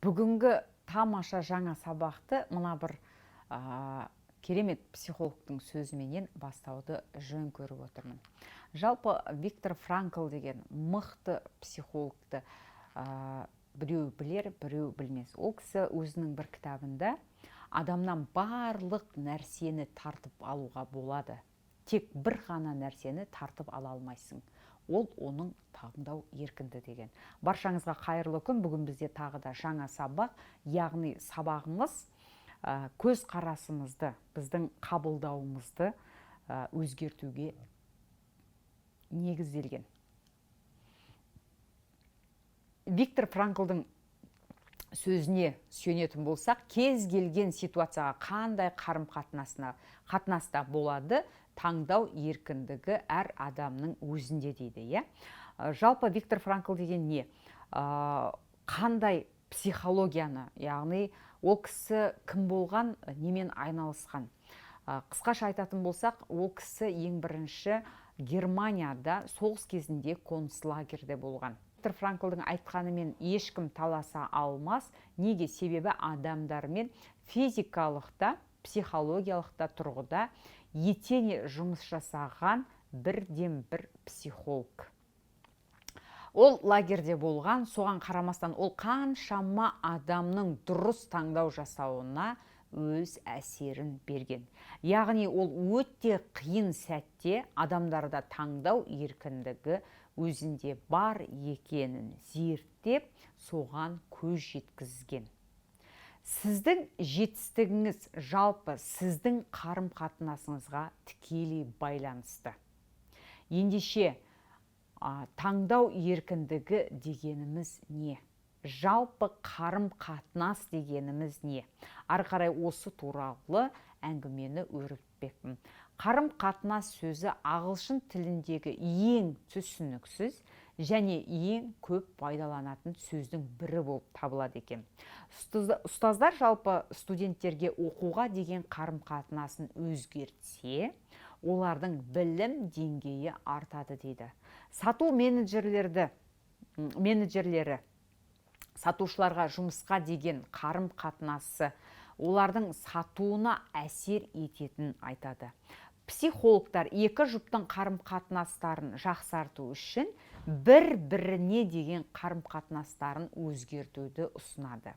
Бүгінгі тамаша жаңа сабақты мына бір керемет психологтың сөзіменен бастауды жөн көріп отырмын. Жалпы, Виктор Франкл деген мықты психологты біреу білер, біреу білмес. Ол кісі өзінің бір кітабында: «Адамнан барлық нәрсені тартып алуға болады, тек бір ғана нәрсені тартып ала алмайсың, ол оның таңдау еркіндігі», – деген. Баршаңызға қайырлы күн! Бүгін бізде тағы да жаңа сабақ, яғни сабағымыз көзқарасымызды, біздің қабылдауымызды өзгертуге негізделген. Виктор Франклдың сөзіне сүйенетін болсақ, кез келген ситуацияға қандай қарым қатынасына қатынаста болады, таңдау еркіндігі әр адамның өзінде дейді, иә. Жалпы, Виктор Франкл деген не? Қандай психологияны, яғни ол кісі кім болған, немен айналысқан? Қысқаша айтатын болсақ, ол кісі ең бірінші Германияда соғыс кезінде концлагерде болған. Виктор Франклдың айтқанымен ешкім таласа алмас. Неге? Себебі адамдармен физикалық та, психологиялық та тұрғыда етене жұмыс жасаған бірден бір психолог. Ол лагерде болған, соған қарамастан ол қаншама адамның дұрыс таңдау жасауына өз әсерін берген. Яғни ол өте қиын сәтте адамдарда таңдау еркіндігі өзінде бар екенін зерттеп, соған көз жеткізген. Сіздің жетістігіңіз жалпы сіздің қарым қатынасыңызға тікелей байланысты. Ендеше, таңдау еркіндігі дегеніміз не? Жалпы, қарым қатынас дегеніміз не? Ары қарай осы туралы әңгімені өрбітпекпін. Қарым қатынас сөзі ағылшын тіліндегі ең түсініксіз және ең көп пайдаланатын сөздің бірі болып табылады екен. Ұстаздар жалпы студенттерге оқуға деген қарым қатынасын өзгертсе, олардың білім деңгейі артады дейді. Сату менеджерлері сатушыларға жұмысқа деген қарым қатынасы олардың сатуына әсер ететінін айтады. Психологтар екі жұптың қарым қатынастарын жақсарту үшін бір біріне деген қарым қатынастарын өзгертуді ұсынады.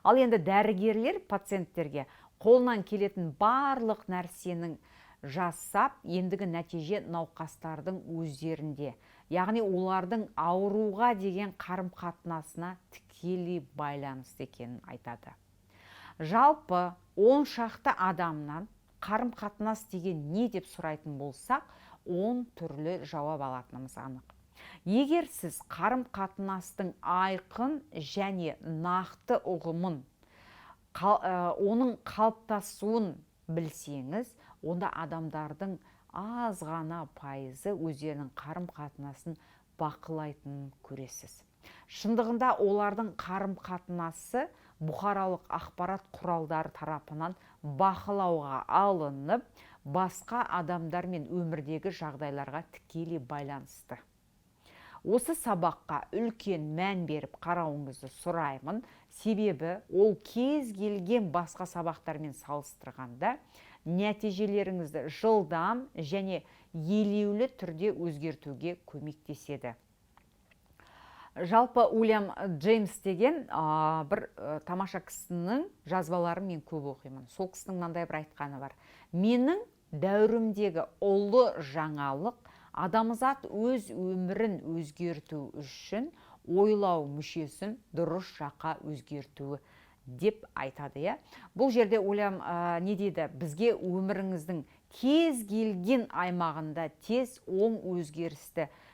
Ал енді дәрігерлер пациенттерге қолынан келетін барлық нәрсенің жасап, ендігі нәтиже науқастардың өздерінде, яғни олардың ауруға деген қарым қатынасына тікелей байланысты екенін айтады. Жалпы, 10 шақты адамнан қарым қатынас деген не деп сұрайтын болсақ, 10 түрлі жауап алатынымыз анық. Егер сіз қарым қатынастың айқын және нақты ұғымын, оның қалыптасуын білсеңіз, онда адамдардың аз ғана пайызы өздерінің қарым қатынасын бақылайтынын көресіз. Шындығында, олардың қарым қатынасы бұқаралық ақпарат құралдары тарапынан бақылауға алынып, басқа адамдар мен өмірдегі жағдайларға тікелей байланысты. Осы сабаққа үлкен мән беріп қарауыңызды сұраймын, себебі ол кез келген басқа сабақтармен салыстырғанда нәтижелеріңізді жылдам және елеулі түрде өзгертуге көмектеседі. Жалпы, Уильям Джеймс деген бір тамаша кісінің жазбаларын мен көп оқимын. Сол кісінің мынандай бір айтқаны бар: «Менің дәуірімдегі ұлы жаңалық – адамзат өз өмірін өзгерту үшін ойлау мүшесін дұрыс жаққа өзгертуі», – деп айтады, иә. Бұл жерде Уильям не дейді? Бізге өміріңіздің кез келген аймағында тез оң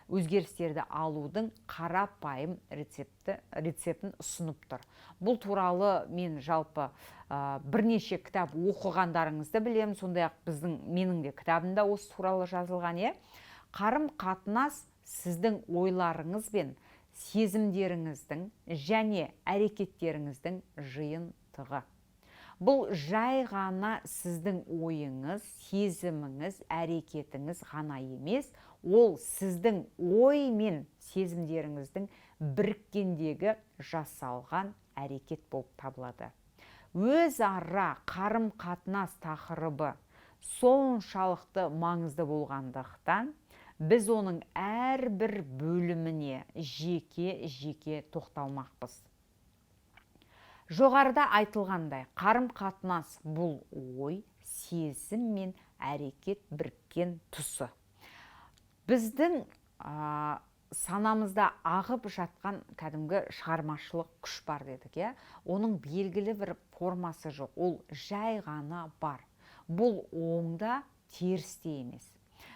өзгерістерді алудың қарапайым рецептін ұсынып тұр. Бұл туралы мен жалпы бірнеше кітап оқығандарыңызды білемін. Сондай ақ біздің, менің де кітабымда осы туралы жазылған, иә. Қарым қатынас – сіздің ойларыңыз бен сезімдеріңіздің және әрекеттеріңіздің жиынтығы. Бұл жай ғана сіздің ойыңыз, сезіміңіз, әрекетіңіз ғана емес, ол сіздің ой мен сезімдеріңіздің біріккендегі жасалған әрекет болып табылады. Өзара қарым-қатынас тақырыбы соншалықты маңызды болғандықтан, біз оның әрбір бөліміне жеке-жеке тоқталмақпыз. Жоғарыда айтылғандай, қарым-қатынас бұл ой, сезім мен әрекет біріккен тұсы. Біздің санамызда ағып жатқан кәдімгі шығармашылық күш бар дедік, иә? Оның белгілі бір формасы жоқ, ол жай ғана бар. Бұл оңда, теріс те емес.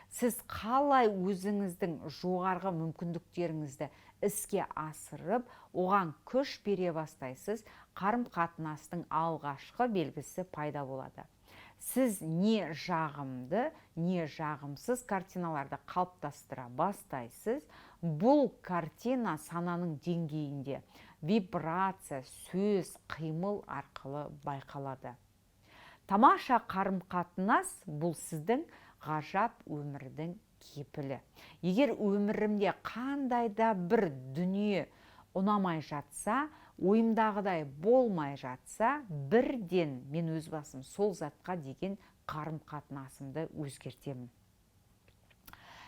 Сіз қалай өзіңіздің жоғарғы мүмкіндіктеріңізді іске асырып, оған күш бере бастайсыз, қарым-қатынастың алғашқы белгісі пайда болады. Сіз не жағымды, не жағымсыз картиналарды қалыптастыра бастайсыз. Бұл картина сананың деңгейінде вибрация, сөз, қимыл арқылы байқалады. Тамаша қарым-қатынас бұл сіздің ғажап өмірдің кепілі. Егер өмірімде қандай да бір дүние ұнамай жатса, ойымдағыдай болмай жатса, бірден мен өз басым сол затқа деген қарым-қатынасымды өзгертемін.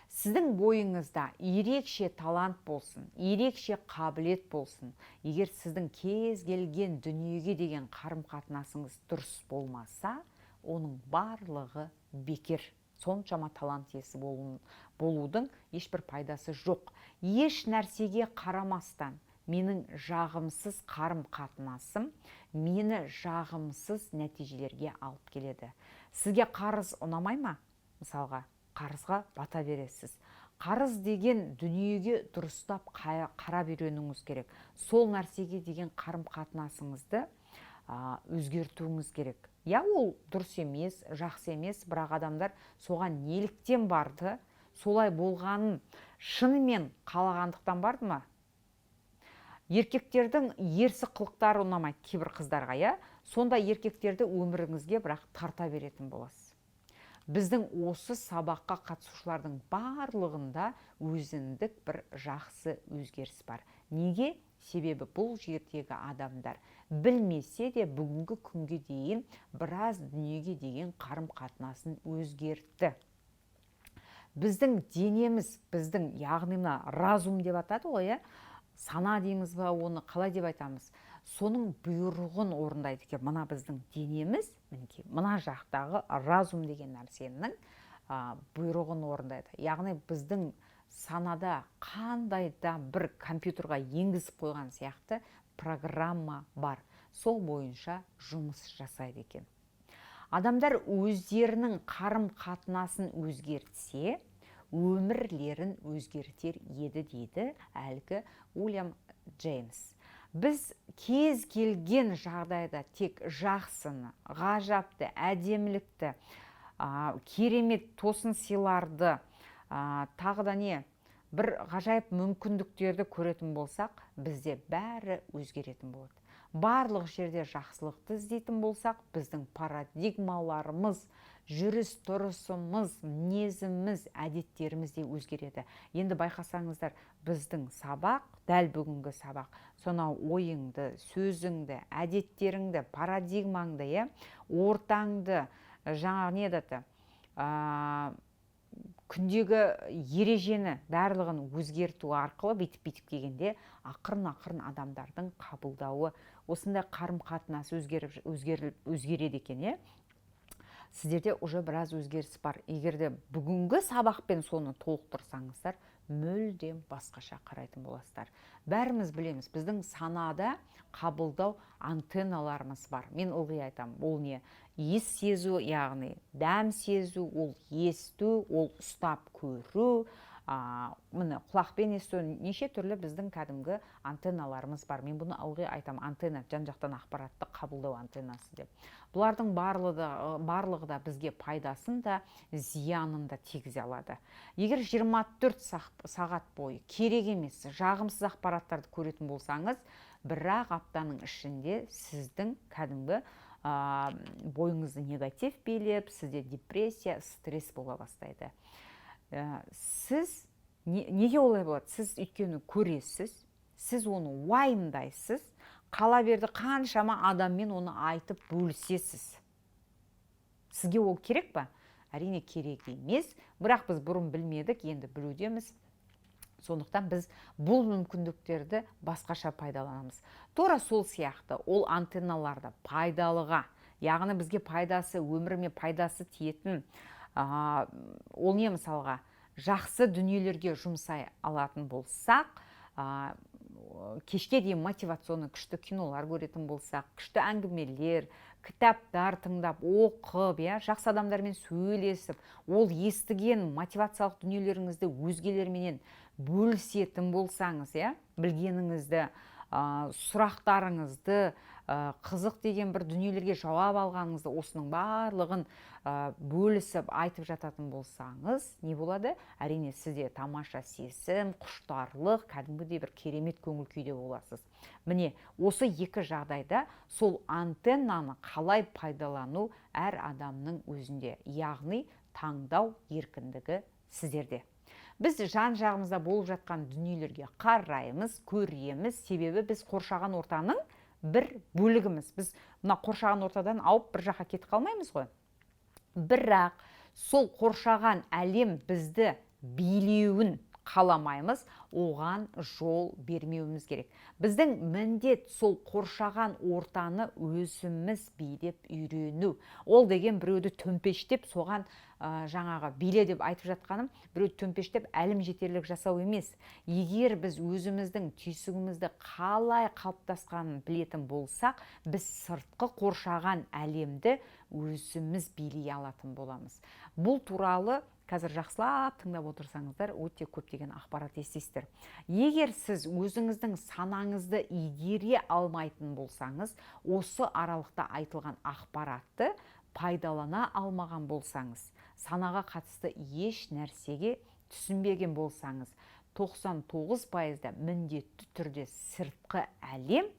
Сіздің бойыңызда ерекше талант болсын, ерекше қабілет болсын, егер сіздің кез келген дүниеге деген қарым-қатынасыңыз дұрыс болмаса, оның барлығы бекер. Соншама талант иесі болудың ешбір пайдасы жоқ. Еш нәрсеге қарамастан, менің жағымсыз қарым-қатынасым мені жағымсыз нәтижелерге алып келеді. Сізге қарыз ұнамай ма? Мысалға, қарызға бата бересіз. Қарыз деген дүниеге дұрыстап қарап үйренуіңіз керек. Сол нәрсеге деген қарым-қатынасыңызды өзгертуіңіз керек. Я, ол дұрыс емес, жақсы емес, бірақ адамдар соған неліктен барды, солай болғанын шынымен қалағандықтан барды ма? Еркектердің ерсі қылықтары ұнамайды кейбір қыздарға, иә? Сонда еркектерді өміріңізге бірақ тарта беретін боласыз. Біздің осы сабаққа қатысушылардың барлығында өзіндік бір жақсы өзгеріс бар. Неге? Себебі бұл жердегі адамдар білмесе де бүгінгі күнге дейін біраз дүниеге деген қарым-қатынасын өзгертті. Біздің денеміз, біздің, яғни мына разум деп атады ғой, иә? Сана дейміз ба оны, қалай деп айтамыз? Соның бұйрығын орындайды екен. Мына біздің денеміз, мінекей, мына жақтағы разум деген нәрсенің бұйрығын орындайды. Яғни біздің санада қандай да бір компьютерға енгізіп қойған сияқты программа бар. Сол бойынша жұмыс жасайды екен. Адамдар өздерінің қарым-қатынасын өзгертсе, өмірлерін өзгертер еді дейді әлгі Уильям Джеймс. Біз кез келген жағдайда тек жақсыны, ғажапты, әдемілікті, керемет тосын сыйларды, тағы да не, бір ғажайып мүмкіндіктерді көретін болсақ, бізде бәрі өзгеретін болады. Барлық жерде жақсылықты іздейтін болсақ, біздің парадигмаларымыз, жүріс тұрысымыз, мінезіміз, әдеттеріміз де өзгереді. Енді байқасаңыздар, біздің сабақ, дәл бүгінгі сабақ, сонау ойыңды, сөзіңді, әдеттеріңді, парадигмаңды, иә, ортаңды, жаңағы не еді, күндегі ережені барлығын өзгерту арқылы бүйтіп-бүйтіп келгенде ақырын-ақырын адамдардың қабылдауы, осындай қарым-қатынас өзгереді екен, иә? Сіздерде уже біраз өзгеріс бар. Егер де бүгінгі сабақпен соны толықтырсаңыздар, мүлдем басқаша қарайтын боласыздар. Бәріміз білеміз, біздің санада қабылдау антенналарымыз бар. Мен ылғи айтамын, ол не? Иіс сезу, яғни дәм сезу, ол есту, ол ұстап көру, міне, құлақпен есту, неше түрлі біздің кәдімгі антенналарымыз бар. Мен бұны ылғи айтамын, антенна, жан-жақтан ақпаратты қабылдау антеннасы деп. Бұлардың барлығы да бізге пайдасын да, зиянын да тигізе алады. Егер 24 сағат бойы керек емес, жағымсыз ақпараттарды көретін болсаңыз, бір-ақ аптаның ішінде сіздің кәдімгі бойыңызды негатив билеп, сізде депрессия, стресс бола бастайды. Сіз неге олай болады? Сіз өйткені көресіз, сіз оны уайымдайсыз, Қала берді, қаншама адаммен оны айтып бөлісесіз. Сізге ол керек па? Әрине, керек емес. Бірақ біз бұрын білмедік, енді білудеміз. Сондықтан біз бұл мүмкіндіктерді басқаша пайдаланамыз. Тура сол сияқты ол антенналарды пайдалыға, яғни бізге пайдасы, өміріме пайдасы тиетін, ол не, мысалға, жақсы дүниелерге жұмсай алатын болсақ, кешке дейін мотивационный күшті кинолар көретін болсақ, күшті әңгімелер, кітаптар тыңдап, оқып, иә, жақсы адамдармен сөйлесіп, ол естіген мотивациялық дүниелеріңізді өзгелерменен бөлісетін болсаңыз, иә, білгеніңізді, сұрақтарыңызды, қызық деген бір дүниелерге жауап алғаныңызды, осының барлығын бөлісіп айтып жататын болсаңыз, не болады? Әрине, сізде тамаша сезім, құштарлық, кәдімгідей бір керемет көңіл күйде боласыз. Міне, осы екі жағдайда сол антеннаны қалай пайдалану әр адамның өзінде, яғни таңдау еркіндігі сіздерде. Біз жан жағымызда болып жатқан дүниелерге қараймыз, көреміз, себебі біз қоршаған ортаның бір бөлігіміз. Біз мына қоршаған ортадан ауып, бір жаққа кетіп қалмаймыз ғой. Бірақ сол қоршаған әлем бізді билеуін қаламаймыз, оған жол бермеуіміз керек. Біздің міндет — сол қоршаған ортаны өзіміз билеп үйрену. Ол деген біреуді төмпештеп, соған жаңағы биле деп айтып жатқаным, біреуді төмпештеп, әлім жетерлік жасау емес. Егер біз өзіміздің түйсігімізді қалай қалыптасқанын білетін болсақ, біз сыртқы қоршаған әлемді өзіміз билей алатын боламыз. Бұл туралы қазір жақсылап тыңдап отырсаңыздар, өте көптеген ақпарат естисіздер. Егер сіз өзіңіздің санаңызды игере алмайтын болсаңыз, осы аралықта айтылған ақпаратты пайдалана алмаған болсаңыз, санаға қатысты еш нәрсеге түсінбеген болсаңыз, 99%-да міндетті түрде сыртқы әлем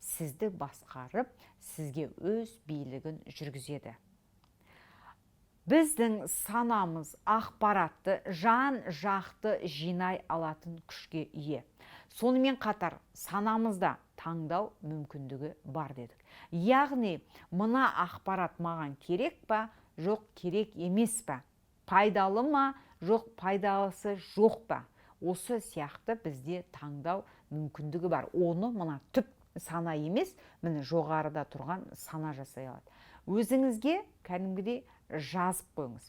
сізді басқарып, сізге өз билігін жүргізеді. Біздің санамыз ақпаратты жан жақты жинай алатын күшке ие. Сонымен қатар санамызда таңдау мүмкіндігі бар дедік, яғни мына ақпарат маған керек па, жоқ, керек емес па, пайдалы ма, жоқ, пайдалысы жоқ па, осы сияқты бізде таңдау мүмкіндігі бар. Оны мына түп сана емес, міне, жоғарыда тұрған сана жасай алады. Өзіңізге кәдімгідей жазып қойыңыз,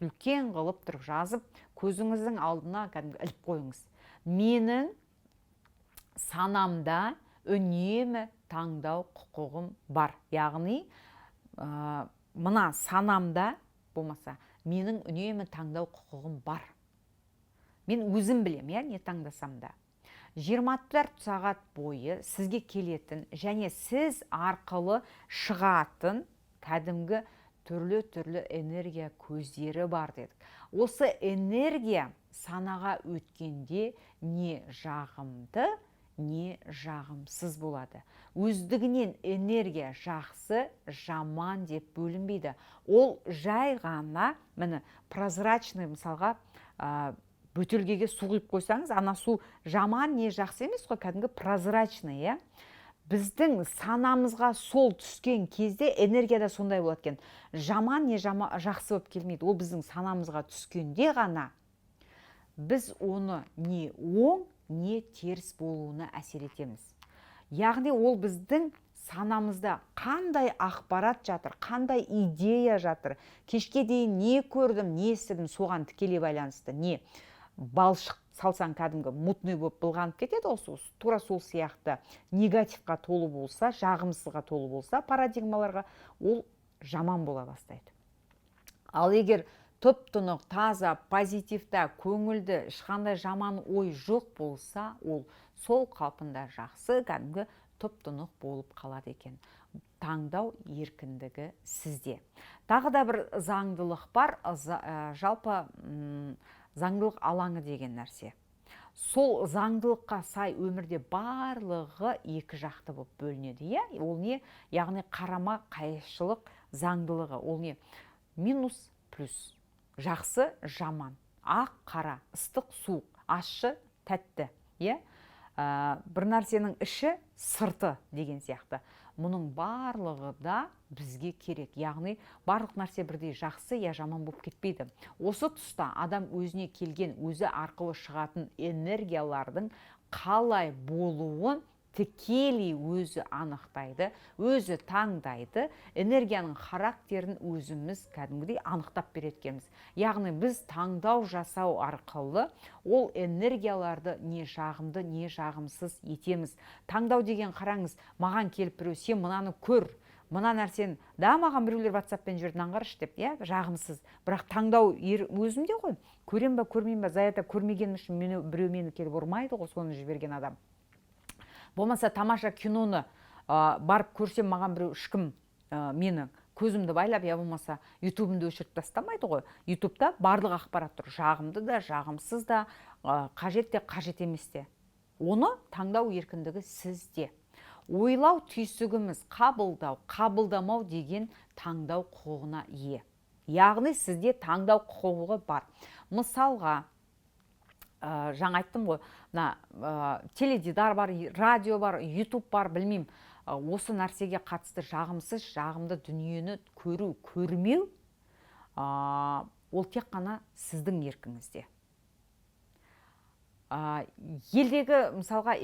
үлкен қылып тұрып жазып, көзіңіздің алдына кәдімгі іліп қойыңыз: менің санамда үнемі таңдау құқығым бар, яғни мына санамда болмаса, менің үнемі таңдау құқығым бар, мен өзім білем, иә, не таңдасам да. 24 сағат бойы сізге келетін және сіз арқылы шығатын кәдімгі түрлі-түрлі энергия көздері бар дедік. Осы энергия санаға өткенде не жағымды, не жағымсыз болады. Өздігінен энергия жақсы, жаман деп бөлінбейді. Ол жай ғана, міне, прозрачный, мысалға, бөтелкеге су құйып қойсаңыз, ана су жаман не жақсы емес қой, кәдімгі прозрачный, иә. Біздің санамызға сол түскен кезде энергия да сондай болады екен, жаман не жақсы болып келмейді. Ол біздің санамызға түскенде ғана біз оны не оң, не теріс болуына әсер етеміз. Яғни ол біздің санамызда қандай ақпарат жатыр, қандай идея жатыр, кешке дейін не көрдім, не естідім, соған тікелей байланысты. Не балшық салсаң, кәдімгі мутный болып былғанып кетеді ғой су, тура сол сияқты негативқа толы болса, жағымсызға толы болса, парадигмаларға, ол жаман бола бастайды. Ал егер тұп тұнық, таза, позитивта, көңілді, ешқандай жаман ой жоқ болса, ол сол қалпында жақсы, кәдімгі тұп тұнық болып қалады екен. Таңдау еркіндігі сізде. Тағы да бір заңдылық бар, жалпы заңдылық алаңы деген нәрсе. Сол заңдылыққа сай өмірде барлығы екі жақты болып бөлінеді, иә. Ол не? Яғни қарама қайшылық заңдылығы. Ол не? Минус, плюс, жақсы, жаман, ақ, қара, ыстық, суық, ащы, тәтті, иә. Бір нәрсенің іші, сырты деген сияқты. Мұның барлығы да бізге керек. Яғни барлық нәрсе бірдей жақсы я жаман болып кетпейді. Осы тұста адам өзіне келген, өзі арқылы шығатын энергиялардың қалай болуын тікелей өзі анықтайды, өзі таңдайды. Энергияның характерін өзіміз кәдімгідей анықтап береді екенбіз. Яғни біз таңдау жасау арқылы ол энергияларды не жағымды, не жағымсыз етеміз. Таңдау деген, қараңыз, маған келіп біреу: «Сен мынаны көр, мына нәрсені да», маған біреулер ватсаппен жіберді, «мынаны қарашы» деп, иә, жағымсыз. Бірақ таңдау өзімде ғой: көрем ба, көрмеймін ба. За это көрмегенім үшін біреу мені келіп ұрмайды ғой, соны жіберген адам. Болмаса тамаша киноны барып көрсем, маған біреу, ешкім мені көзімді байлап, я болмаса ютубымды өшіріп тастамайды ғой. Ютубта барлық ақпарат тұр: жағымды да, жағымсыз да, қажет те, қажет емес те. Оны таңдау еркіндігі сізде. Ойлау түйсігіміз қабылдау, қабылдамау деген таңдау құқығына ие. Яғни сізде таңдау құқығы бар. Мысалға, жаңа айттым ғой, мына теледидар бар, радио бар, ютуб бар, білмеймін, осы нәрсеге қатысты жағымсыз, жағымды дүниені көру, көрмеу, ол тек қана сіздің еркіңізде. Елдегі, мысалға,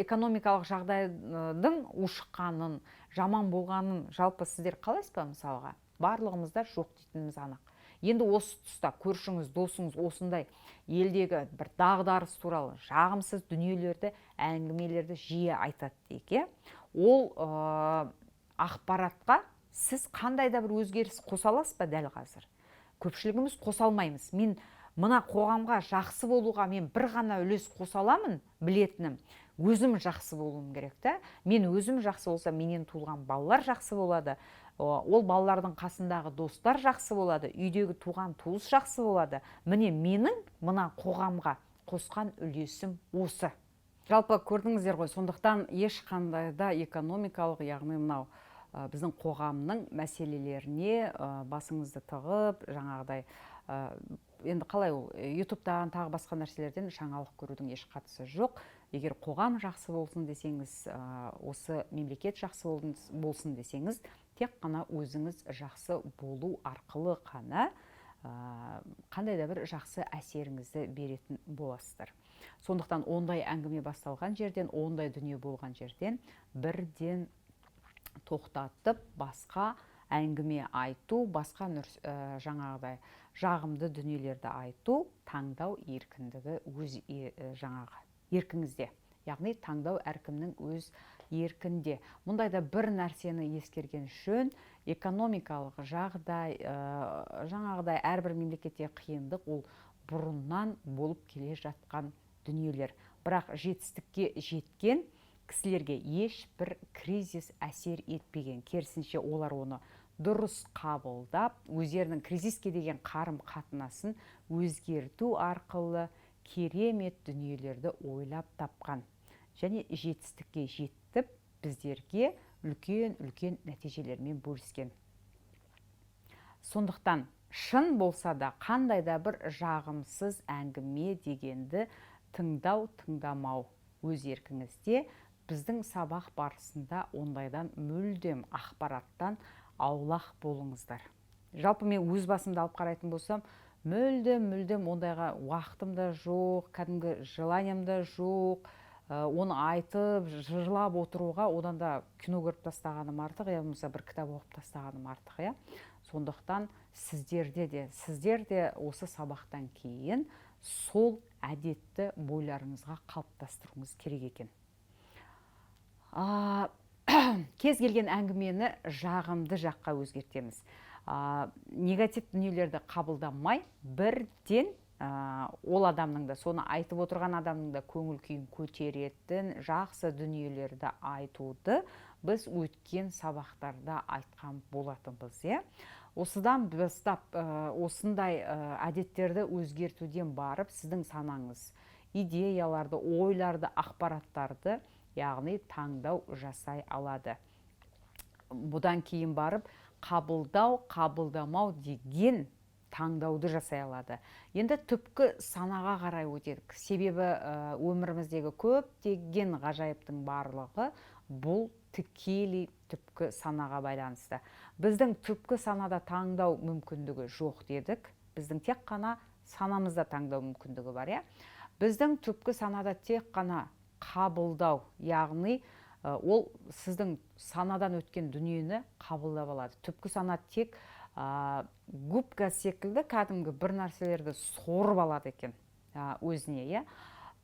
экономикалық жағдайдың ушыққанын, жаман болғанын жалпы сіздер қалайсыз ба? Мысалға, барлығымызда жоқ дейтініміз анық. Енді осы тұста көршіңіз, досыңыз осындай елдегі бір дағдарыс туралы жағымсыз дүниелерді, әңгімелерді жиі айтады дейік, иә. Ол ақпаратқа сіз қандай да бір өзгеріс қоса аласыз ба? Дәл қазір көпшілігіміз қоса алмаймыз. Мен мына қоғамға жақсы болуға мен бір ғана үлес қоса аламын, білетінім: өзім жақсы болуым керек та. Мен өзім жақсы болсам, менен туылған балалар жақсы болады, ол балалардың қасындағы достар жақсы болады, үйдегі туған туыс жақсы болады. Міне, менің мына қоғамға қосқан үлесім осы. Жалпы, көрдіңіздер ғой. Сондықтан ешқандай да экономикалық, яғни мынау біздің қоғамның мәселелеріне басыңызды тығып, жаңағыдай, енді қалай, ол ютубтан, тағы басқа нәрселерден жаңалық көрудің еш қатысы жоқ. Егер қоғам жақсы болсын десеңіз, осы мемлекет жақсы болсын десеңіз, тек қана өзіңіз жақсы болу арқылы қана қандай да бір жақсы әсеріңізді беретін боласыздар. Сондықтан ондай әңгіме басталған жерден, ондай дүние болған жерден бірден тоқтатып, басқа әңгіме айту, басқа жаңағыдай жағымды дүниелерді айту, таңдау еркіндігі өз жаңағы еркіңізде. Яғни таңдау әркімнің өз еркінде. Мұндайда бір нәрсені ескерген жөн: экономикалық жағдай, жаңағыдай әрбір мемлекетте қиындық, ол бұрыннан болып келе жатқан дүниелер. Бірақ жетістікке жеткен кісілерге ешбір кризис әсер етпеген. Керісінше, олар оны дұрыс қабылдап, өздерінің кризиске деген қарым қатынасын өзгерту арқылы керемет дүниелерді ойлап тапқан және жетістікке жетіп, біздерге үлкен үлкен нәтижелермен бөліскен. Сондықтан шын болса да, қандай да бір жағымсыз әңгіме дегенді тыңдау, тыңдамау өз еркіңізде. Біздің сабақ барысында ондайдан мүлдем, ақпараттан аулақ болыңыздар. Жалпы, мен өз басымды алып қарайтын болсам, мүлдем, мүлдем ондайға уақытым да жоқ, кәдімгі желанием да жоқ. Оны айтып жырлап отыруға, одан да кино көріп тастағаным артық, я болмаса бір кітап оқып тастағаным артық, иә. Сондықтан сіздер де осы сабақтан кейін сол әдетті бойларыңызға қалыптастыруыңыз керек екен. Кез келген әңгімені жағымды жаққа өзгертеміз. Негатив дүниелерді қабылдамай, бірден ол адамның да, соны айтып отырған адамның да көңіл күйін көтеретін жақсы дүниелерді айтуды біз өткен сабақтарда айтқан болатынбыз, иә. Осыдан бастап, осындай әдеттерді өзгертуден барып, сіздің санаңыз идеяларды, ойларды, ақпараттарды, яғни таңдау жасай алады. Бұдан кейін барып қабылдау, қабылдамау деген таңдау еркіндігі сізде. таңдауды жасай алады. Енді түпкі санаға қарай өтедік. Себебі өміріміздегі көптеген ғажайыптың барлығы бұл тікелей түпкі санаға байланысты. Біздің түпкі санада таңдау мүмкіндігі жоқ дедік. Біздің тек қана санамызда таңдау мүмкіндігі бар, иә? Біздің түпкі санада тек қана қабылдау, яғни ол сіздің санадан өткен дүниені қабылдап алады. Түпкі сана тек губка секілді кәдімгі бір нәрселерді сорып алады екен өзіне, иә?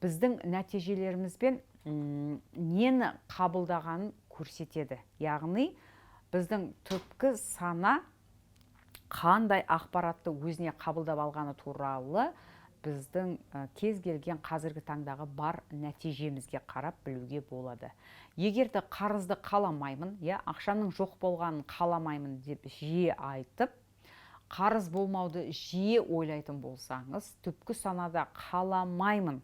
Біздің нәтижелерімізбен нені қабылдағанын көрсетеді. Яғни біздің түпкі сана қандай ақпаратты өзіне қабылдап алғаны туралы біздің кез келген қазіргі таңдағы бар нәтижемізге қарап білуге болады. Егер де қарызды қаламаймын, иә, ақшаның жоқ болғанын қаламаймын деп жиі айтып, қарыз болмауды жиі ойлайтын болсаңыз, түпкі санада қаламаймын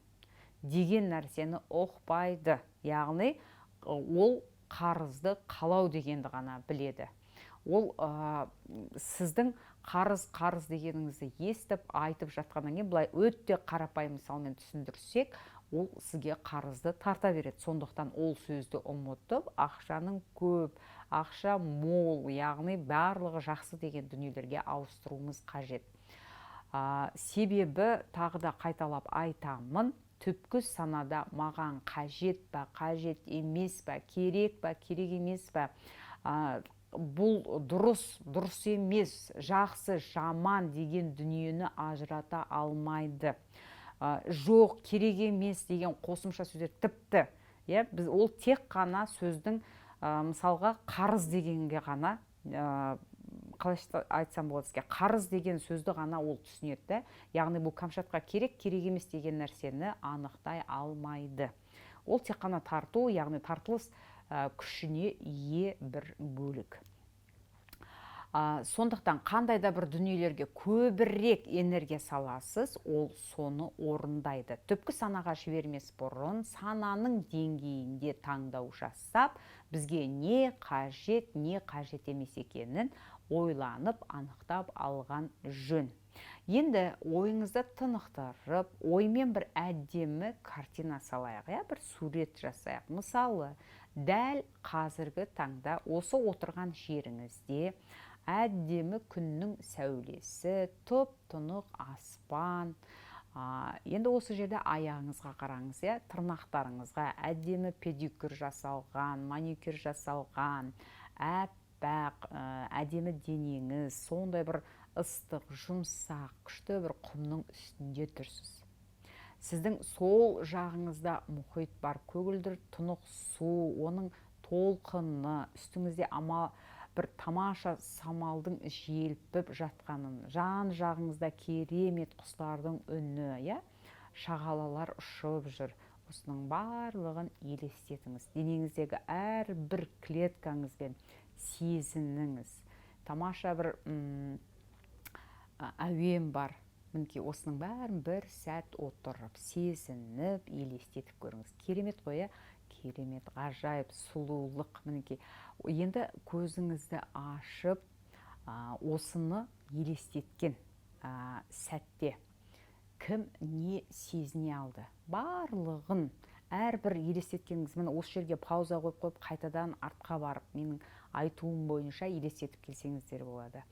деген нәрсені ұқпайды. Яғни ол қарызды қалау дегенді ғана біледі. Ол сіздің қарыз дегеніңізді естіп айтып жатқаннан кейін, былай өте қарапайым мысалмен түсіндірсек, ол сізге қарызды тарта береді. Сондықтан ол сөзді ұмытып, ақшаның көп, ақша мол, яғни барлығы жақсы деген дүниелерге ауыстыруымыз қажет. Себебі тағы да қайталап айтамын, түпкі санада маған қажет па, қажет емес па, керек па, керек емес па, бұл дұрыс, дұрыс емес, жақсы, жаман деген дүниені ажырата алмайды. Жоқ, керек емес деген қосымша сөздер тіпті, иә, біз ол тек қана сөздің мысалға қарыз дегенге ғана, қалай айтсам болады сізге, қарыз деген сөзді ғана ол түсінеді да. Яғни бұл Кәмшатқа керек, керек емес деген нәрсені анықтай алмайды. Ол тек қана тарту, яғни тартылыс күшіне ие бір бөлік. Сондықтан қандай да бір дүниелерге көбірек энергия саласыз, ол соны орындайды. Түпкі санаға жібермес бұрын сананың деңгейінде таңдау жасап, бізге не қажет, не қажет емес екенін ойланып, анықтап алған жөн. Енді ойыңызды тынықтырып, оймен бір әдемі картина салайық, иә, бір сурет жасайық. Мысалы, дәл қазіргі таңда осы отырған жеріңізде әдемі күннің сәулесі, тұп-тұнық аспан. Енді осы жерде аяғыңызға қараңыз, иә, тырнақтарыңызға әдемі педикюр жасалған, маникюр жасалған, әппақ, әдемі денеңіз, сондай бір ыстық, жұмсақ, күшті бір құмның үстінде тұрсыз. Сіздің сол жағыңызда мұхит бар, көгілдір тұнық су, оның толқыны, үстіңізде бір тамаша самалдың желпіп жатқанын, жан жағыңызда керемет құстардың үні, иә, шағалалар ұшып жүр. Осының барлығын елестетіңіз. Денеңіздегі әрбір клеткаңызбен сезініңіз. Тамаша бір әуен бар. Мінекей, осының бәрін бір сәт отырып, сезініп, елестетіп көріңіз. Керемет қой, иә? Керемет, ғажайып, сұлулық. Мінекей, енді көзіңізді ашып, осыны елестеткен сәтте кім не сезіне алды? Барлығын, әрбір елестеткеніңіз, міне осы жерге пауза қойып, қайтадан артқа барып, менің айтуым бойынша елестетіп келсеңіздер болады.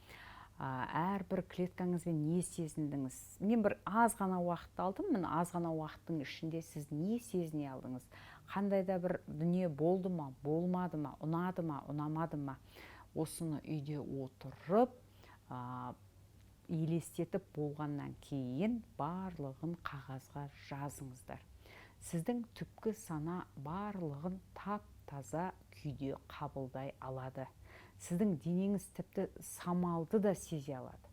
Әрбір клеткаңызбен не сезіндіңіз? Мен бір аз ғана уақыт алдым, міне аз ғана уақыттың ішінде сіз не сезіне алдыңыз? Қандай да бір дүние болды ма, болмады ма, ұнады ма, ұнамады ма? Осыны үйде отырып, елестетіп болғаннан кейін барлығын қағазға жазыңыздар. Сіздің түпкі сана барлығын тап-таза күйде қабылдай алады. Сіздің денеңіз тіпті самалды да сезе алады.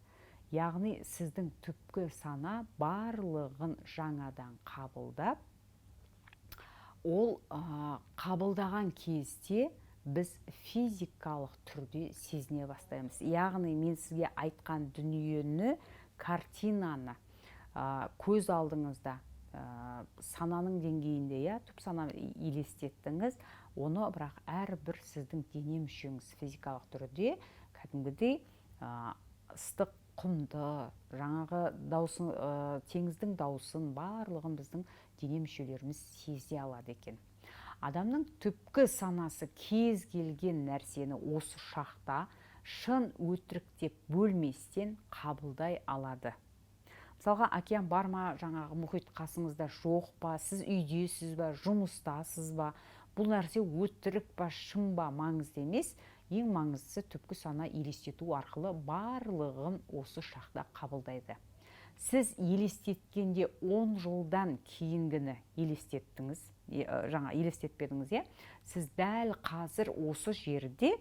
Яғни сіздің түпкі сана барлығын жаңадан қабылдап, ол қабылдаған кезде біз физикалық түрде сезіне бастаймыз. Яғни мен сізге айтқан дүниені, картинаны көз алдыңызда, сананың деңгейінде, иә, түп сана елестеттіңіз, оны бірақ әрбір сіздің дене мүшеңіз физикалық түрде кәдімгідей ыстық Құмды, жаңағы даусын, теңіздің дауысын, барлығын біздің дене мүшелеріміз сезе алады екен. Адамның түпкі санасы кез келген нәрсені осы шақта шын өтірік деп бөлместен қабылдай алады. Мысалға, океан бар ма, жаңағы мұхит қасыңызда жоқ па, сіз үйдесіз ба, жұмыстасыз ба, бұл нәрсе өтірік па, шын ба, маңызды емес. Ең маңыздысы, түпкі сана елестету арқылы барлығын осы шақта қабылдайды. Сіз елестеткенде 10 жылдан кейінгіні елестеттіңіз, жаңа елестетпедіңіз, иә? Сіз дәл қазір осы жерде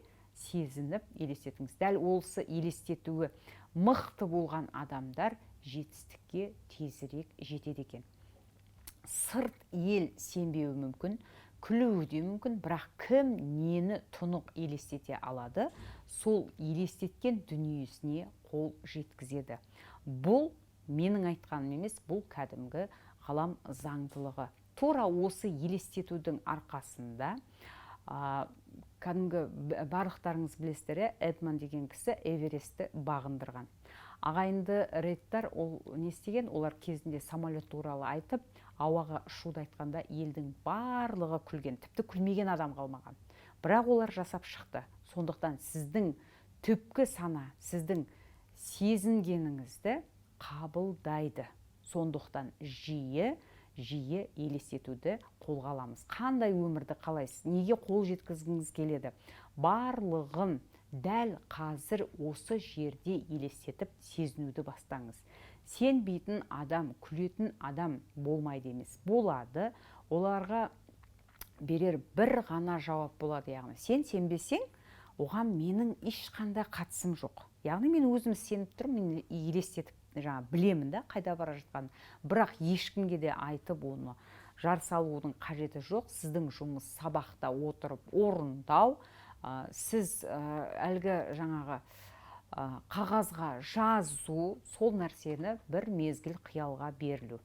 сезініп елестетіңіз. Дәл осы елестетуі мықты болған адамдар жетістікке тезірек жетеді екен. Сырт ел сенбеуі мүмкін, күлуі де мүмкін, бірақ кім нені тұнық елестете алады, сол елестеткен дүниесіне қол жеткізеді. Бұл менің айтқаным емес, бұл кәдімгі ғалам заңдылығы. Тура осы елестетудің арқасында кәдімгі барлықтарыңыз білесіздер, иә, Эдман деген кісі Эверестті бағындырған. Ағайынды Райттар ол не істеген? Олар кезінде самолет туралы айтып, ауаға ұшуды айтқанда, елдің барлығы күлген, тіпті күлмеген адам қалмаған. Бірақ олар жасап шықты. Сондықтан сіздің түпкі сана сіздің сезінгеніңізді қабылдайды. Сондықтан жиі жиі елестетуді қолға аламыз. Қандай өмірді қалайсыз, неге қол жеткізгіңіз келеді, барлығын дәл қазір осы жерде елестетіп, сезінуді бастаңыз. Сенбейтін адам, күлетін адам болмайды емес, болады. Оларға берер бір ғана жауап болады, яғни сен сенбесең, оған менің ешқандай қатысым жоқ. Яғни мен өзім сеніп тұрмын, мен елестетіп, жаңа білемін да қайда бара жатқанын. Бірақ ешкімге де айтып, оны жар салудың қажеті жоқ. Сіздің жұмыс — сабақта отырып орындау. Сіз әлгі жаңағы қағазға жазу, сол нәрсені бір мезгіл қиялға берілу.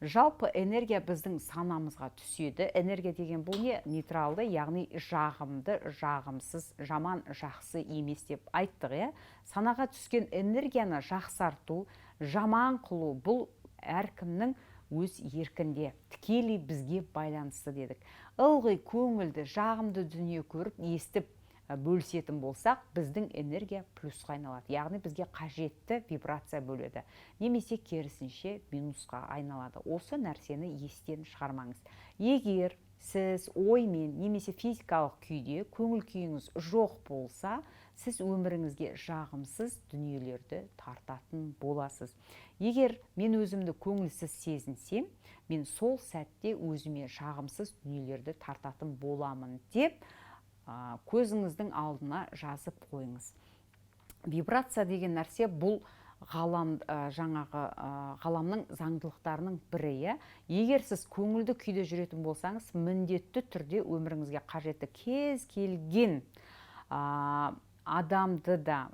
Жалпы энергия біздің санамызға түседі. Энергия деген бұл не? Нейтралды, яғни жағымды, жағымсыз, жаман, жақсы емес деп айттық, иә. Санаға түскен энергияны жақсарту, жаман қылу — бұл әркімнің өз еркінде, тікелей бізге байланысты дедік. Ылғи көңілді, жағымды дүние көріп, естіп, бөлісетін болсақ, біздің энергия плюсқа айналады, яғни бізге қажетті вибрация бөледі, немесе керісінше минусқа айналады. Осы нәрсені естен шығармаңыз. Егер сіз оймен немесе физикалық күйде көңіл күйіңіз жоқ болса, сіз өміріңізге жағымсыз дүниелерді тартатын боласыз. Егер мен өзімді көңілсіз сезінсем, мен сол сәтте өзіме жағымсыз дүниелерді тартатын боламын деп көзіңіздің алдына жазып қойыңыз. Вибрация деген нәрсе — бұл ғалам, жаңағы ғаламның заңдылықтарының бірі, иә. Егер сіз көңілді күйде жүретін болсаңыз, міндетті түрде өміріңізге қажетті кез келген адамды да,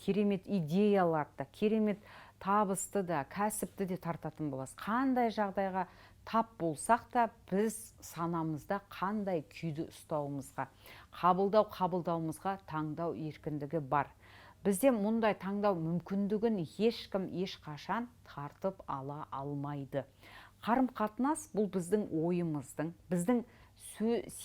керемет идеяларды да, керемет табысты да, кәсіпті де тартатын боласыз. Қандай жағдайға тап болсақ та, біз санамызда қандай күйді ұстауымызға, қабылдауымызға таңдау еркіндігі бар. Бізде мұндай таңдау мүмкіндігін ешкім ешқашан тартып ала алмайды. Қарым қатынас — бұл біздің ойымыздың, біздің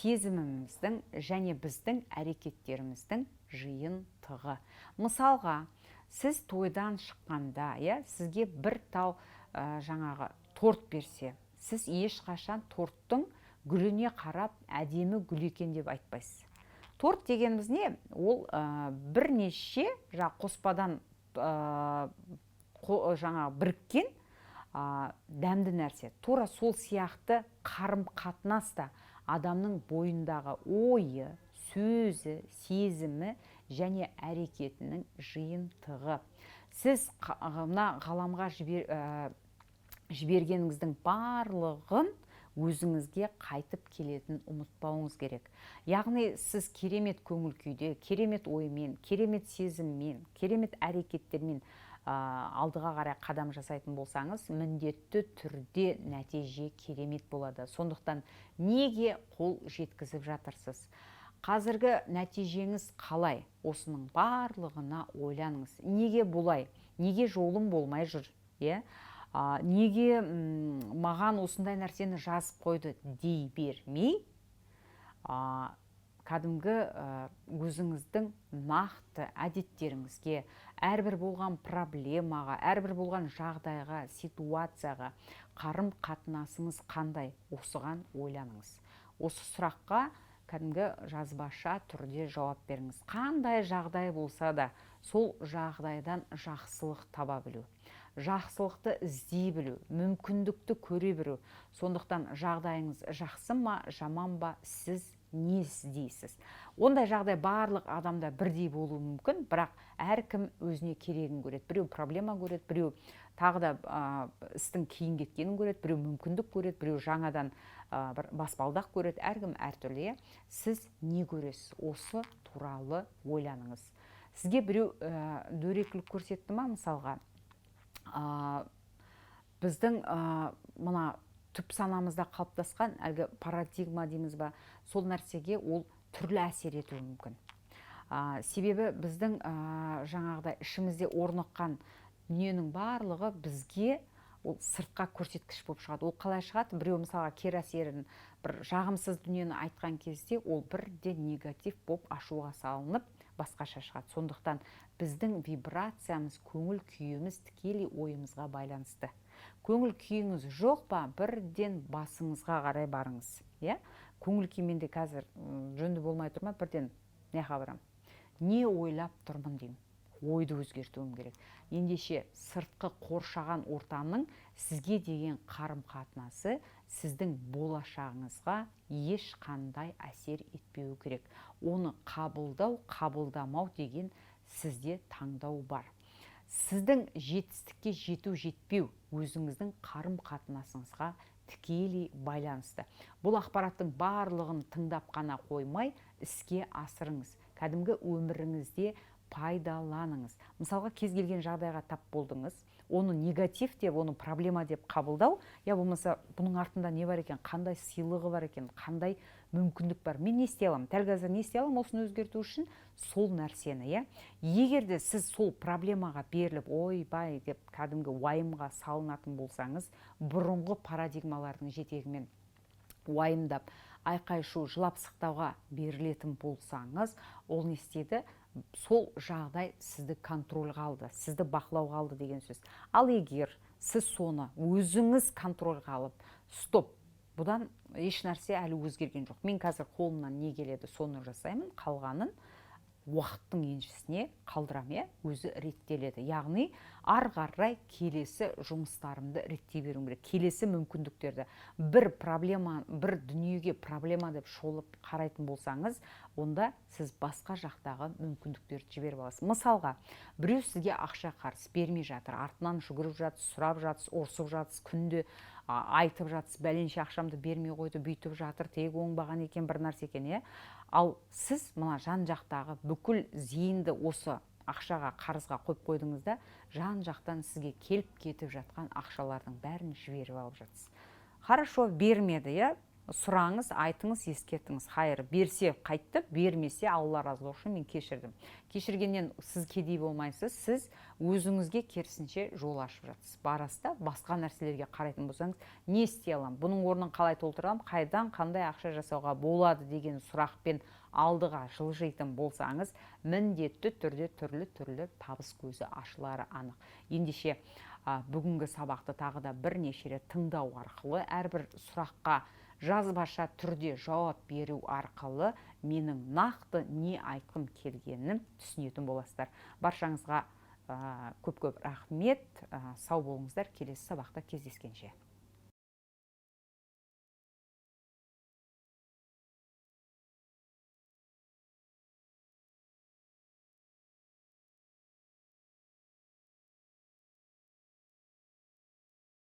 сезіміміздің және біздің әрекеттеріміздің жиынтығы. Мысалға, сіз тойдан шыққанда, иә, сізге бір тал жаңағы торт берсе, сіз ешқашан торттың гүліне қарап, әдемі гүл екен деп айтпайсыз. Торт дегеніміз не? Ол бірнеше жаңа қоспадан жаңа біріккен дәмді нәрсе. Тура сол сияқты қарым қатынас та адамның бойындағы ойы, сөзі, сезімі және әрекетінің жиынтығы. Сіз мына ғаламға жібергеніңіздің барлығын өзіңізге қайтып келетінін ұмытпауыңыз керек. Яғни сіз керемет көңіл күйде, керемет оймен, керемет сезіммен, керемет әрекеттермен алдыға қарай қадам жасайтын болсаңыз, міндетті түрде нәтиже керемет болады. Сондықтан неге қол жеткізіп жатырсыз, қазіргі нәтижеңіз қалай, осының барлығына ойланыңыз. Неге бұлай? Неге жолым болмай жүр, иә? Неге маған осындай нәрсені жазып қойды дей бермей, кәдімгі өзіңіздің нақты әдеттеріңізге, әрбір болған проблемаға, әрбір болған жағдайға, ситуацияға қарым қатынасыңыз қандай, осыған ойланыңыз. Осы сұраққа кәдімгі жазбаша түрде жауап беріңіз. Қандай жағдай болса да, сол жағдайдан жақсылық таба білу, жақсылықты іздей білу, мүмкіндікті көре білу. Сондықтан жағдайыңыз жақсы ма, жаман ба, сіз не іздейсіз? Ондай жағдай барлық адамда бірдей болуы мүмкін, бірақ әркім өзіне керегін көреді. Біреу проблема көреді, біреу тағы да істің кейін кеткенін көреді, біреу мүмкіндік көреді, біреу жаңадан бір баспалдақ көреді. Әркім әртүрлі, иә? Сіз не көресіз? Осы туралы ойланыңыз. Сізге біреу дөрекілік көрсетті ма, мысалға, біздің мына түп санамызда қалыптасқан әлгі парадигма дейміз ба, сол нәрсеге ол түрлі әсер етуі мүмкін. Себебі біздің жаңағыдай ішімізде орныққан дүниенің барлығы бізге ол сыртқа көрсеткіш болып шығады. Ол қалай шығады? Біреу, мысалға, кері әсерін, бір жағымсыз дүниені айтқан кезде, ол бірден негатив болып, ашуға салынып, басқаша шығады. Сондықтан біздің вибрациямыз, көңіл күйіміз тікелей ойымызға байланысты. Көңіл күйіңіз жоқ па, бірден басыңызға қарай барыңыз, иә? Көңіл күй менде қазір жөнді болмай тұр ма, бірден мына барамын, не ойлап тұрмын деймін, ойды өзгертуім керек. Ендеше сыртқы қоршаған ортаның сізге деген қарым қатынасы сіздің болашағыңызға ешқандай әсер етпеуі керек. Оны қабылдау, қабылдамау деген сізде таңдау бар. Сіздің жетістікке жету, жетпеу өзіңіздің қарым қатынасыңызға тікелей байланысты. Бұл ақпараттың барлығын тыңдап қана қоймай, іске асырыңыз, кәдімгі өміріңізде пайдаланыңыз. Мысалға, кез келген жағдайға тап болдыңыз, оны негатив деп, оны проблема деп қабылдау, я болмаса бұның артында не бар екен, қандай сыйлығы бар екен, қандай мүмкіндік бар, мен не істей аламын, дәл қазір не істей аламын осыны өзгерту үшін, сол нәрсені, иә? Егер де сіз сол проблемаға беріліп, ойбай деп кәдімгі уайымға салынатын болсаңыз, бұрынғы парадигмалардың жетегімен уайымдап, айқай шу, жылап сықтауға берілетін болсаңыз, ол не істейді? Сол жағдай сізді контрольға алды, сізді бақылауға алды деген сөз. Ал егер сіз соны өзіңіз контрольға алып, стоп, бұдан еш нәрсе әлі өзгерген жоқ, мен қазір қолымнан не келеді, соны жасаймын, қалғанын уақыттың еншісіне қалдырамын, иә, өзі реттеледі. Яғни ары қарай келесі жұмыстарымды реттей беруім керек, келесі мүмкіндіктерді. Бір проблема, бір дүниеге проблема деп шолып қарайтын болсаңыз, онда сіз басқа жақтағы мүмкіндіктерді жіберіп аласыз. Мысалға, біреу сізге ақша қарыз бермей жатыр, артынан жүгіріп жатсыз, сұрап жатсыз, ұрсып жатсыз, күнде айтып жатсыз, бәленше ақшамды бермей қойды, бүйтіп жатыр, тек оңбаған екен, бір нәрсе екен, иә? Ал сіз мына жан жақтағы бүкіл зейінді осы ақшаға, қарызға қойып қойдыңыз да, жан жақтан сізге келіп кетіп жатқан ақшалардың бәрін жіберіп алып жатсыз. Хорошо, бермеді, иә? Сұраңыз, айтыңыз, ескертіңіз. Хайыр, берсе қайтты, бермесе, Алла разы болсын, мен кешірдім. Кешіргеннен сіз кедей болмайсыз, сіз өзіңізге керісінше жол ашып жатсыз. Барасыз да, басқа нәрселерге қарайтын болсаңыз, не істей аламын, бұның орнын қалай толтыра аламын, қайдан қандай ақша жасауға болады деген сұрақпен алдыға жылжитын болсаңыз, міндетті түрде түрлі-түрлі табыс көзі ашылары анық. Ендеше бүгінгі сабақты тағы да бірнеше рет тыңдау арқылы, әрбір сұраққа жазбаша түрде жауап беру арқылы менің нақты не айтқым келгенін түсінетін боласыздар. Баршаңызға көп-көп рахмет, сау болыңыздар, келесі сабақта кездескенше.